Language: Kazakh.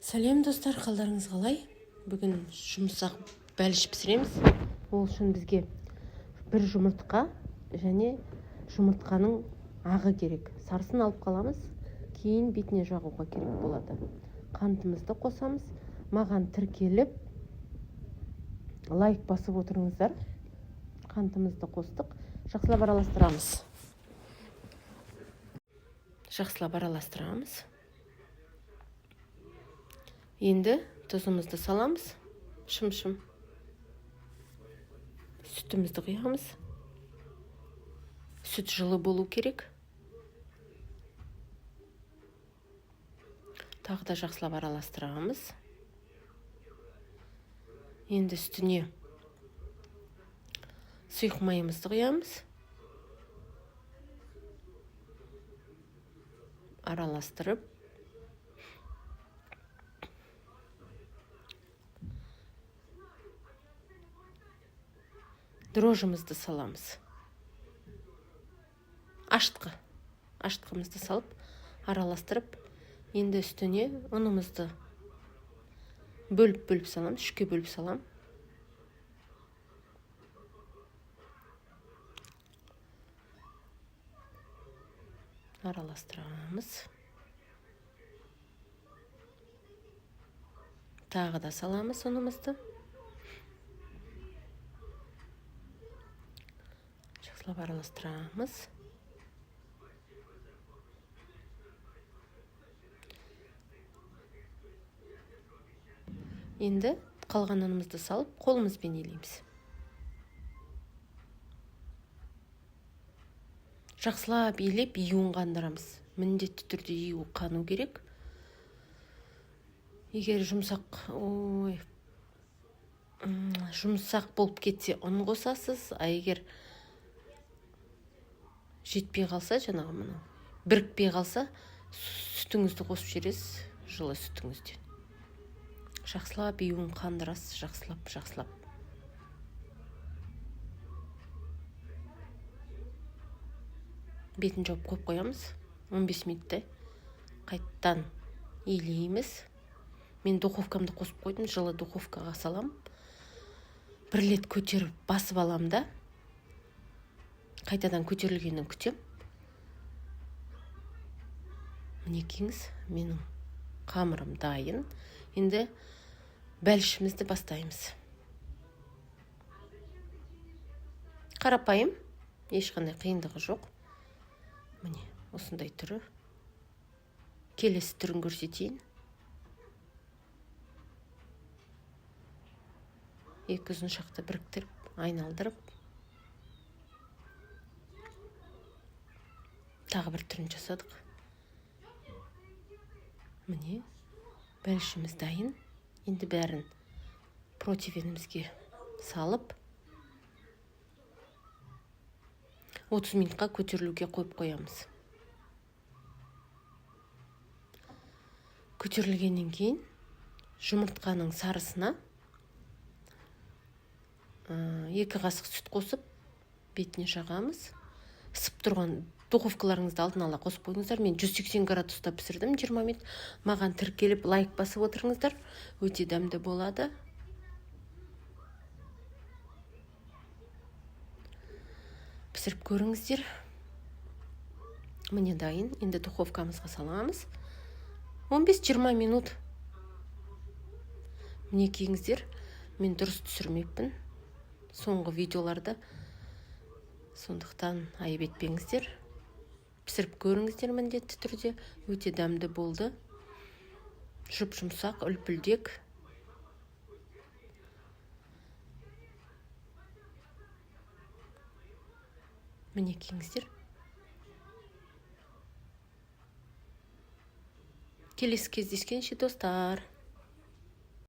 Сәлем, достар! Қалдарыңыз қалай? Бүгін жұмсақ бәліш пісіреміз. Ол үшін бізге бір жұмыртқа және жұмыртқаның ағы керек. Сарысын алып қаламыз, кейін бетіне жағуға керек болады. Қантымызды қосамыз. Маған тіркеліп, лайк басып отырыңыздар. Қантымызды қостық, жақсылап араластырамыз, жақсылап араластырамыз. Енді тұзымызды саламыз, шым-шым. Сүтімізді құямыз. Сүт жылы болу керек. Тағы да жақсылап араластырамыз. Енді үстіне сұйық майымызды құямыз. Араластырып, дрожжымызды саламыз. Ашытқы, ашытқымызды салып, араластырып, енді үстіне ұнымызды бөліп-бөліп саламыз. Үшке бөліп саламын. Араластырамыз. Тағы да саламыз ұнымызды. Жақсылап араластырамыз. Енді қалған ұнымызды салып, қолымызбен илейміз. Жақсылап илеп, июін қандырамыз. Міндетті түрде ию қану керек. Егер жұмсақ, ой, жұмсақ болып кетсе, ұн қосасыз, а егер жетпей қалса, жаңағы мынау бірікпей қалса, сүтіңізді қосып жібересіз, жылы сүтіңізден. Жақсылап июін қандырасыз, жақсылап, жақсылап. Бетін жауып қойып қоямыз 15 минуттай. Қайттан илейміз. Мен духовкамды қосып қойдым, жылы духовкаға салам. Бір рет көтеріп басып алам да, қайтадан көтерілгенін күтем. Мінекейіңіз, менің қамырым дайын. Енді бәлішімізді бастаймыз. Қарапайым, ешқандай қиындығы жоқ. Міне, осындай түрі. Келесі түрін көрсетейін. Екі ұзыншақты біріктіріп, айналдырып, тағы бір түрін жасадық. Міне, бәлішіміз дайын. Енді бәрін противенімізге салып, 30 минутқа көтерілуге қойып қоямыз. Көтерілгеннен кейін жұмыртқаның сарысына 2 қасық сүт қосып, бетіне жағамыз. Ысып тұрған духовкаларыңызды алдын ала қосып қойыңыздар. Мен 180 градуста пісірдім 20 минут. Маған тіркеліп, лайк басып отырыңыздар. Өте дәмді болады. Пісіріп көріңіздер. Міне, дайын. Енді духовкамызға саламыз. 15-20 минут. Мінекейіңіздер, мен дұрыс түсірмеппін соңғы видеоларды, сондықтан айып етпеңіздер. Пісіріп көріңіздер міндетті түрде. Өте дәмді болды, жұп жұмсақ, үлпілдек. Мінекейіңіздер. Келесі кездескенше, достар!